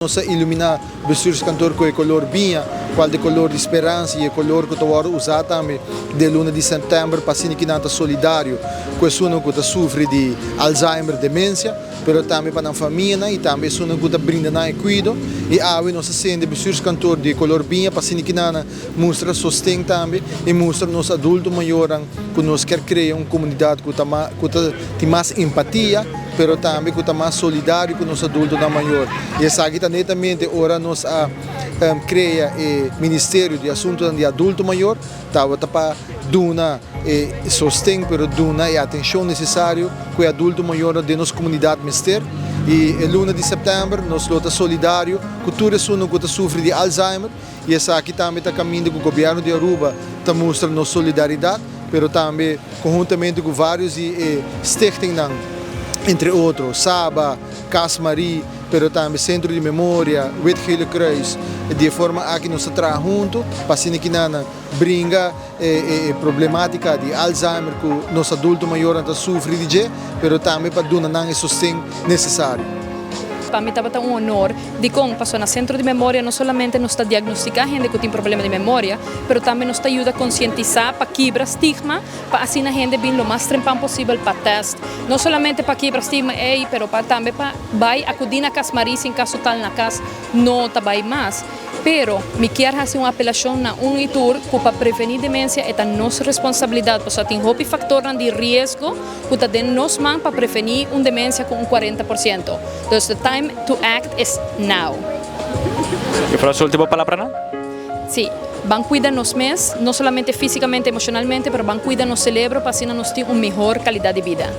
Nos a iluminá bestuurskantoor ku e kolor biña, kual ta e kolor di speransa i e kolor ku ta wòrdu usá tambe den luna di sèptèmber pa asina kinan ta solidario ku esunnan ku ta sufri di Alzheimer, demensia, pero tambe pa nan famianan i tambe esunnan ku ta brinda nan e kuido. I awe nos a sende bestuurskantoor di e kolor biña pa asina kinan mustra sosten tambe i mustra nos adulto mayornan ku nos kier krea un komunidat ku ta ku ta tin mas empatia, pero tambe ku ta mas solidario ku nos adultonan mayor. I esaki ta netamente ora nos a krea e Ministerio di Asuntonan di Adulto Mayor, tabata pa duna e sosten pero duna e atenshon nesesario ku e adulto mayornan den nos komunidat mester. I e luna di sèptèmber nos lo ta solidario ku tur esunnan ku ta sufri di Alzheimer i esaki tambe ta kaminda ku Gobièrnu di Aruba ta mustra nos solidaridat. Pero tambe conhuntamente cu varios di e stichtingnan, entre otro Saba, Cas Marie, pero tambe Centro di Memoria, Wit Gele Kruis. Di e forma aki nos ta traha hunto pa asina kinan bringa e problematica di Alzheimer cu nos adulto mayornan ta sufri di dje, pero tambe pa duna nan e sosten necesario. Pa mi tabata un honor. Dikon? Pasobra na Sentro di Memoria no solamente nos ta diagnostica hende cu tin problema di memoria, pero tambe nos ta yuda konsientisá pa kibra stigma, pa asina hende bin lo mas trempan posibel pa tèst. No solamente pa kibra stigma ei, pero pa tambe pa bai akudí na kas Marie sin kaso tal na kas no ta bai mas. Pero mi kier hasi un apelashon na un i tur ku pa prevení demensia e ta nos responsabilidat, pasobra tin hopi faktornan di riesgo ku ta den nos man pa prevení un demensia ku un 40%. Dus the time to act is now. Juffrouw, su ultimo palabranan? Sí, ban cuida nos mes, no solamente físicamente, emocionalmente, pero ban cuida nos celebro pa asina nos tin un mihor calidad di bida.